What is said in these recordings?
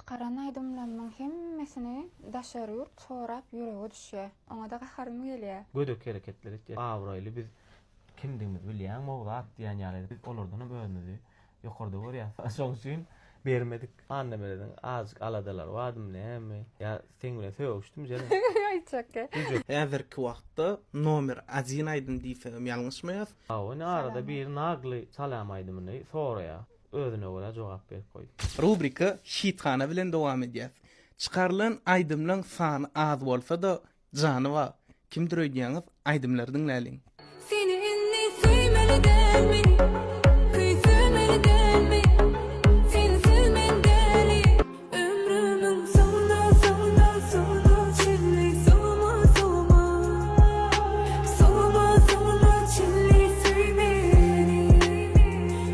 Çykaran aýdymlarymyň hemmesini daşary ýurt sorap ýürege düşýär. Oňa-da gaharym gelýär. Gödek hereketler etýär. Abraýly biz kimdigimizi bilýäňmi o zat diýen ýaly biz olardanam özümizi ýokarda görýäs. Şoň üçin bermedik. Annamerediň azajyk aladalary bardymy näme? Ýa seň bilen sögüşdimi Jeren? Aýtjak. Häzirki wagtda nomer odin aýdym diýsegem ýalňyşmaýas. Hawa indi arada biri nagly salam aýdymyny soraýar. Özüne görä jogap berip goýdy. Rubrika Hithana bilen dowam edýäs. Çykarylan aýdymlaň sany az bolsa-da, jany bar. Kimdir öýdýäňiz? Aýdymlary diňläliň. Seni indi söýmeli dälmi? Küýsemeli dälmi? Sensiz men däli. Ömrümiň soňuna, soňuna, soňuna çenli soňuma, soňuma. Soňuma, soňuna çenli söý meni.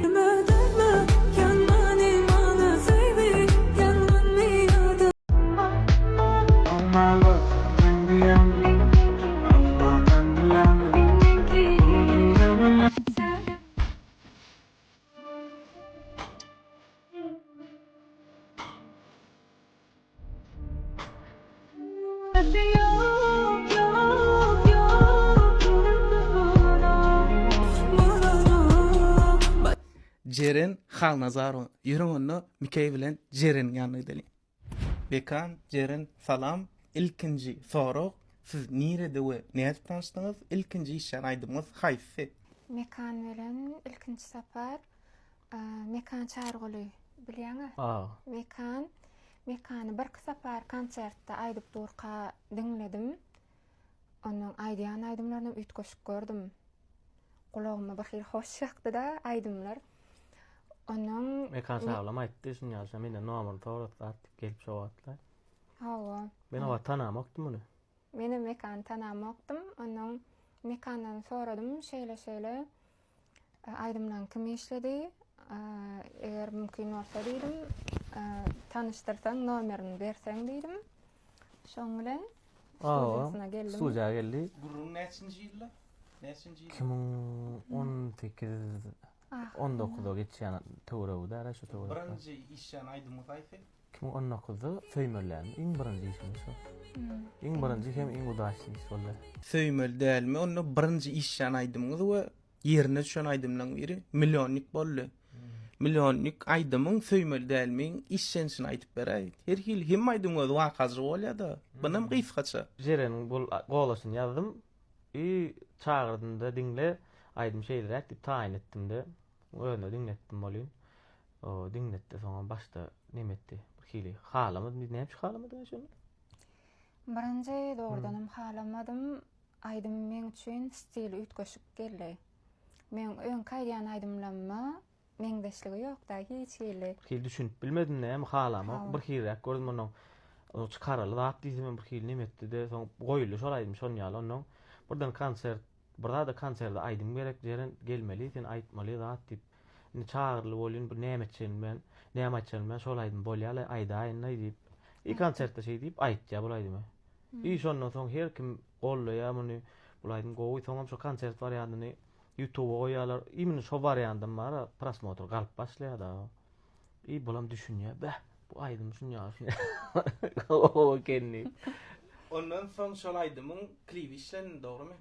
Dönme, dönme, ýanma ne mana söýgi, ýangynmy ýa-da. Jeren Halnazarowa ýörüň onda Mikeý bilen Jereniň ýanyna gideliň. Bekan, Jeren salam. Ilkinji sorag, siz nirede we nädip tanyşdyňyz? Ilkinji işlän aýdymyňyz haýsy? Mekan bilen ilkinji sapar Mekan Çaryguly bilýäňä? Mekan Mekany birki sapar konsertde aýdyp durka diňledim. Onuň aýdýan aýdymlaryny üýtgeşik gördüm. Gulagyma bir hili hoş ýakdy-da aýdymlar. Onuň Mekan Çarygulam aýtdy, şuny ýaly menden nomerini sorady zat diýip gelip şo wagtlar. Hawa. Men o wagt tanamokdym muny. Menem Mekany tanamokdym. Onuň Mekandan soradym, şeýle-şeýle. Aýdymlaň kim işledi? Eger mümkin bolsa diýdim, tanyşdyrsaň, nomerini berseň diýdim. Şoň bilen studiýasyna geldim. Studiýa geldi. Gürrüň näçinji ýylda? Näçinji ýylda? 2018 19-a geçýän töweregi däl şu töwerek. Birinji işlän aýdymyňyz haýsy? 2019-da Söýmeli dälmi? Iň birinji işimiz şo. Iň birinji hem iň udaçnyý iş boldy. Söýmeli dälmi? Onda birinji işlän aýdymyňyz we ýerine düşen aýdymlaryň biri Millionnik boldy. Millionnik aýdymyň Söýmeli dälmiň işlenişini aýdyp beräý. Her hili hemme aýdymyň öz wakajygy bolýa-da. Bunam gysgaça. Jereniň bul golasyny ýazdym. I çagyrdym-da diňle, aýdym şeýleräk diýip taýyn etdim-de. Özüne diňletdim bolýyn. O diňletdi soňam başda neme etdi. Bir hili halamady. Näme üçin halamadyň şony? Birinji dogrudanam halamadym. Aýdym meň üçin stili üýtgeşik geldi. Meň öňki aýdýan aýdymlaryma meňzeşligi ýokda hiç hili. Bir hili düşünip bilmedim näme halamok. Bir hiliräk gördüm onuň. Onuň çykaraly zat diýsemem bir hili neme etdi-de soň goýuldy şol aýdym şon ýaly onnoň. Birden konsert bir zada konserde aýdym gerek Jeren gelmeli sen aýtmaly zat diýip Indi çagyrly bolýyn bir näme etjegini bilmän, näme aýtjagyny bilmän şol aýdym bolýa-laý aýdaýyn-laý diýip, i konsertde şeý diýip aýtýa bul aýdymy. I şondan soň her kim gollaýa muny, bul aýdym gowy, soňam şo konsert wariantyny ýutuba goýýarlar, imенно şo wariantdan bar-a prosmotr galyp başlaýa-da. I bulam düşünýä, bäh, bu aýdym şun ýaly şun ýaly gowy eken diýip. Ondan soň şol aýdymyň klibi işlendi, dogrymy?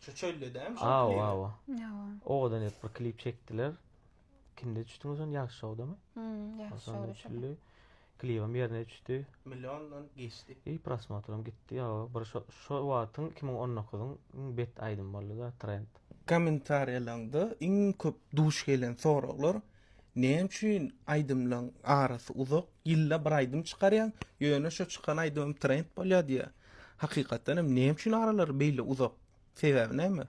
Şu çölde dämi şol Awa, klibi? awa. Awa. Owadan edip bir klip çekdiler. Kimde düşdüňiz ony? Ýagşy şowdamy? Hmm, ýagşy Şonda şowda. düşüldi. Klibem ýerine düşdi. Milliondan geçdi. I prosmotram gitdi. Awa, bir şo, şo wagtyň 2019-yň iň bet aýdymy boldy-da, trend. Kommentariýalaňda iň köp duş gelen soraglar Näme üçin aýdymlaň arasy uzak, ýylda bir aýdym çykarýaň, ýöne şo çykan aýdymam trend bolýar diýýär. Hakykatdan hem näme üçin aralary beýle uzak? Sebäbi näme?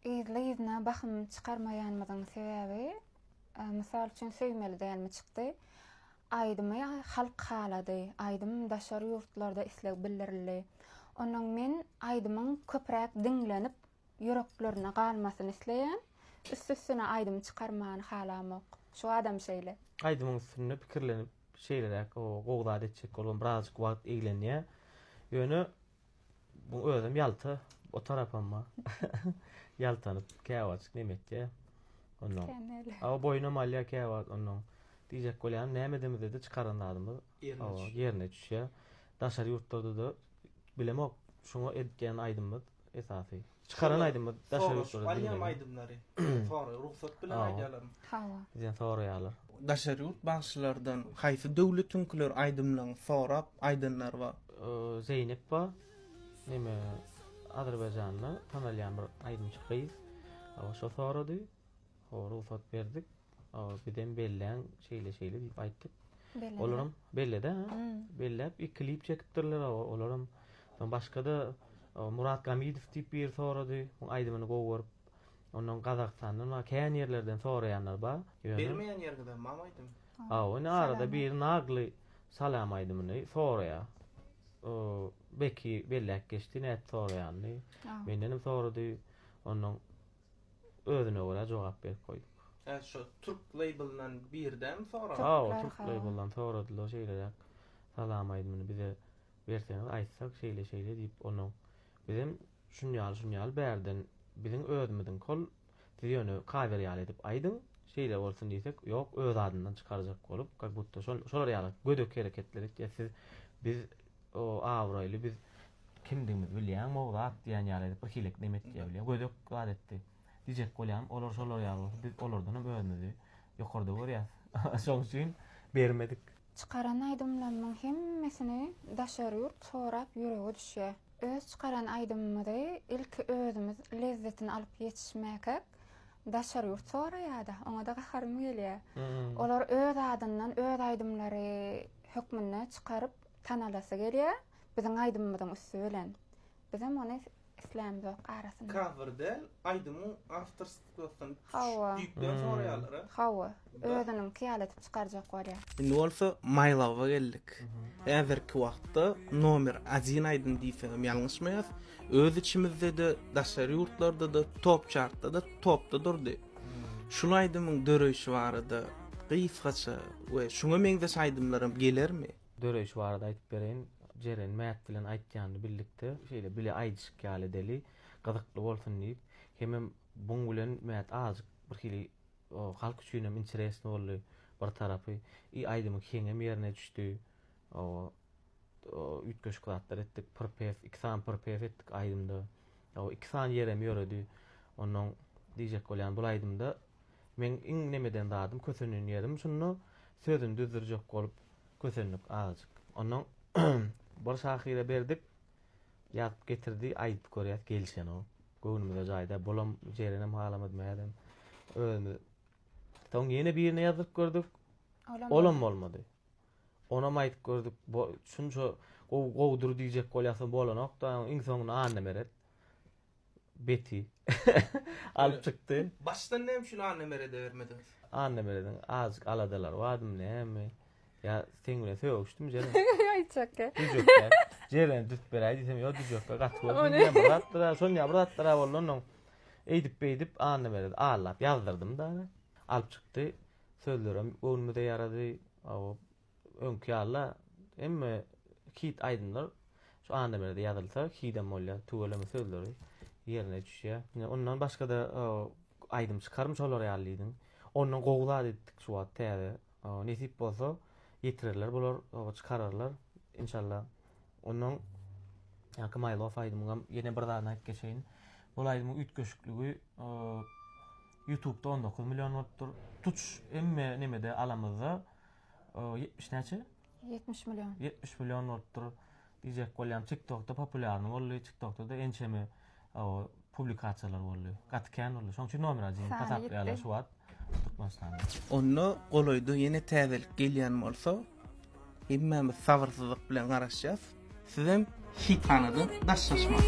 Yzly-yzyna bahym çykarmaýanymyzyň sebäbi, mysal üçin Söýmeli dälmi çykdy. Aýdymy halk halady. Aýdym daşary ýurtlarda isleg bildirildi. Onnoň men aýdymyň köpräk diňlenip Ýüreklerinde galmasyny isleýän. Üst-üstüne aýdym çykarmany halamok. Şu adam şeýle. Aýdymyň üstünde pikirlenip şeýleräk gowy zat etjek bolubam birazajyk wagt eglenýär. Ýöne bu özem ýalta o tarapam bar. Ýaltanyp käwagtjyk neme etýär. Ondan. A boýunam alýar käwagt ondan. Diýjek bolýanym näme edemizde-de çykaran zadymyz ýerine düşýär. Daşary ýurtlarda-da bilemok şuňa edýän aýdymymyz esasy. Çykaran aýdymymyz daşary ýurtlarda alýan aýdymlary. Soraý rugsat bilen aýdýarlarmy? Hawa. Bizden soraýarlar. Daşary ýurt bagşylardan haýsy döwletiňkiler aýdymlaryňy sorap aýdanlary bar? Zeýnep bar. Neme Azerbaýjanda tanalýan bir aýdymçy gyz. Hawa şo sorady. Hawa rugsat berdik. Hawa bizem belläň şeýle şeýle diýip aýtdyk. Olaram belledi ha. Belläp bir klip çekipdirler hawa olaram. Soň başga-da Murat Gamidow diýip biri sorady. Oň aýdymyny gowy görüp. Ondan Gazagystandan bar, kän ýerlerden soraýanlar bar. Ýöne Bermeýän ýeriňizem barmy aýdym? Hawa, indi arada biri nagly Salam aýdymyny soraýar. Beki belläp geçdi nädip soraýanyny. Mendenem sorady. Ondan özüne görä jogap berip goýduk. Hä şo türk leýbelden birdämi soran? Hawa, türk leýbelden soradylar şeýleräk Salam aýdymyny bize berseňiz aýtsak şeýle şeýle diýip onuň bizem şun ýaly şun ýaly bärden biziň özümiziňki ol siz ýöne kawer ýaly edip aýdyň şeýle bolsun diýsek ýok öz adyndan çykarjak bolup kak budda şol şolar ýaly gödek hereketler etýär siz biz o abraýly biz kimdigimizi bilýäňmi o zat diýen ýaly edip bir hilek neme etýär bilýän gödek zat etdi diýjek bolýan olar şolar ýaly bolsa biz olardanam özümizi ýokarda görýäs şoň üçin bermedik. Çykaran aýdymlarymyň hemmesini daşary ýurt sorap ýürege düşýär. Öz çykaran aýdymymyzy ilki özümiz lezzetini alyp ýetişmäkäk daşary ýurt soraýada oňada gaharym gelýär. Olar öz adyndan öz aýdymlary hökmünde çykaryp tanalasy gelýär biziň aýdymymyzyň üsti bilen. Bizem ony islämzok arasynda. Cover däl, aýdymyň awtorstwosyny Hawa. düýpden soraýarlar a. Hawa. Özüniňki ýaly edip çykarjak bolýar. Indi bolsa My Love-a geldik. Häzirki wagtda nomer odin aýdym diýsegem ýalňyşmaýas. Öz içimizde-de, daşary ýurtlarda-da top çartda-da topda durdy. Şul aýdymyň döreýşi barada gysgaça we şuňa meňzeş aýdymlaram gelermi? Döreýşi barada aýdyp bereýin. Jeren Mät bilen aýtýanyny bildikde, şeýle bile aýdyşyk ýaly edeli, gyzykly bolsun diýip. Hemem buň bilen Mät azajyk bir hili halk üçinem interesny boldy bir tarapy. I aýdymyň heňem ýerine düşdi. Oba üýtgeşik zatlar etdik. Prpew, iki sany prpew etdik aýdymda. Oba iki sany ýerem ýöredi. Onnoň diýjek bolýan bul aýdymda meň iň nemeden zadym kösenen ýerim şunda sözüni düzdürjek bolup Kösendik azajyk. Onnoň bir şahyra berdik. Ýazyp getirdi, aýdyp görýäs, gelişenok. Göwnümize jaý däl. Bulam Jerenem halamady, Mädem. Özümiz Soň ýene birine ýazdyryp gördük. Olam bolmady. Onam aýdyp gördük. Şunça gowy gowudyr diýjek bolýarsyň, bolanok-da. Iň soňunda Annameret. Beti alyp çykdy. Başdan näme üçin Annamerede bermediňiz? Annamerediň azajyk aladalary bardymy näme? Ýa seň bilen sögüşdimi Jeren? Aýtjakka. Düjekkä. Jereni düzüp beräý diýsem, ýok düjekkä gaty gördüm diýýän bir zatlar, şon ýaly bir zatlar boldy onnoň. Eýdip-beýdip Annameredi aldap ýazdyrdym da. Alyp çykdy. Sözlerem göwnümize ýarady. Öňki ýaly hemme hit aýdymlar şu Annamerde ýazylsa hidem bolýar tüweleme sözleri ýerine düşýär. Ine ondan başgada aýdym çykarmy şolar ýaly diýdiň. Ondan gowy zat etdik şu wagt täze. Nesip bolsa ýetirerler bular çykararlar inşallah. Ondan ýaňky My Love aýdymyňam ýene bir zadyny aýdyp geçeýin. Bul aýdymyň üýtgeşikligi YouTube'da 19 million bolupdyr. Tutuş hemme nemede alamyzda 70 näçe? 70 million. 70 million bolupdyr. Diýjek bolýan TikTokda populýarny boldy. TikTokda da ençeme publikasiýalar boldy. Gaty kän boldy. Şonuň üçin nomer 1 hasaplaýarlar şu wagt Türkmenistanda. Onda golaýda ýene täzelik gelýän bolsa, hemmämiz sabyrsyzlyk bilen garaşýas. Sizem hithanadan daşlaşmaň.